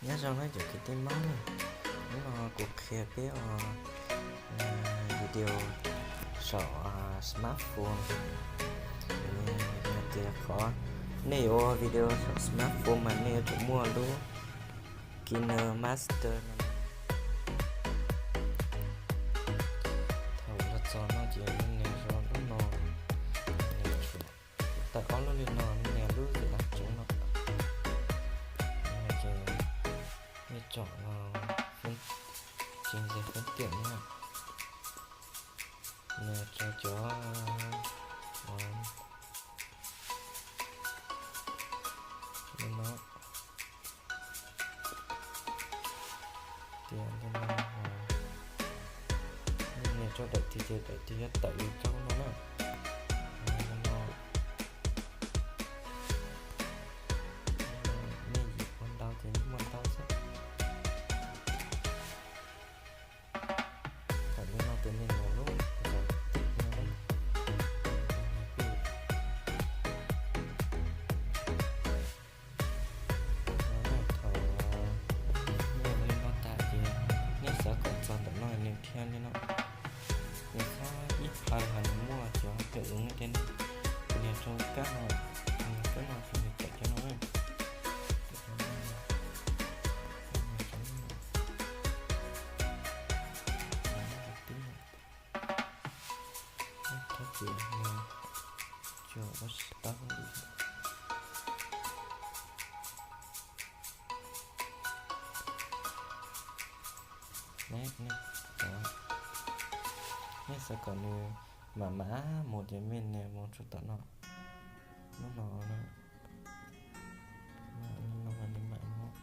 Nyob zoo na cov kwv tij Hmoob, hnub no kuv qhia peb ua video saum smartphone. Tias qhov nej yuav ua video saum smartphone mas nej yuav tsum muaj lub KineMaster no. Thaum los txog no ces nej nias rau lub no, tawm ob lub li no, nej nias lub zim av tsoov no. Ces nej tsom tsis ntes kheeb tiam no, nias rau cov li no. Tias li no, nej nias rau daim twg ces daim twg yuav tawm li rau no na. Li no, nej yim ua ntau ces muaj ntau xwb. Thaum li no ces nej nias lub zim no na. Thaum nej li no tas ces nej xav kom txog ntawm no nws dhia li no. Nws txhob ib plhaw hos nws muaj cov kem ua tej no. Kuv nias rau kab no, kab no ces nws tawm cov no na. Thov txim, tsuas ua tsis tau. Nej xav kom nws mam mam mus ces nej nias mus rau tom no, lub no na. Mam no mas nws mam mus.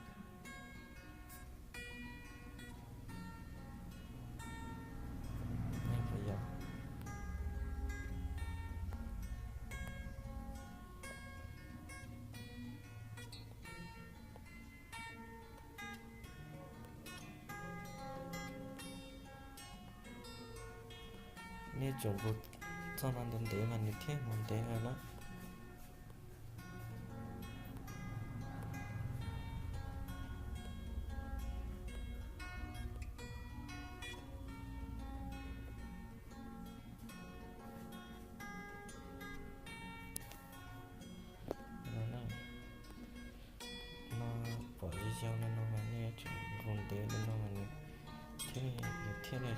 Nej puas yog? Nej tsum nqus txog no ntev ntev mas nws thiaj mus ntev na. No pom zoo zoo li no mas nej yuav tsum nqus ntev li no mas nws thiaj li, nws thiaj li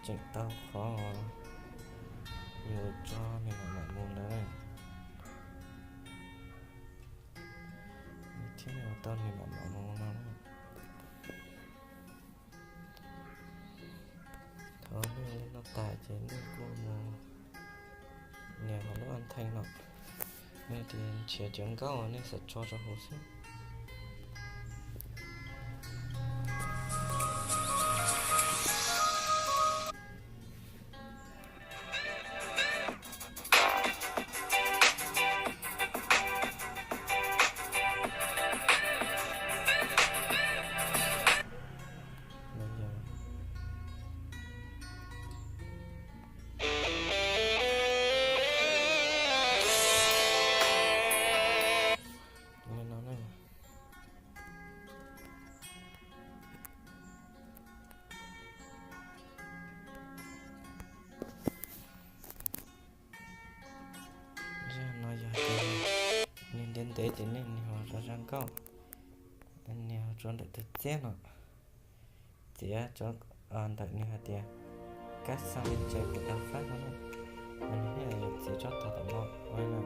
tseem tau qhov yus tso nws mam mam mus ntawd na. Nws thiaj li ua tau nws mam mam mus no. Thaum nej li no tas ces nej kuj mus nias hauv lub a theej no, nej tis nrhiav cov nkauj uas nej xav tso rau hauv xwb. Zaj no yog tias nws ntev ntev ces nej nias hauv zaj nkauj, nias hauv rau ntawm tus txiab no, txiav rau ntawm nws hais tias kab xaj li ntses kuv tau fab no na, nws thiaj yuav txiav tsob tog tom no ua no.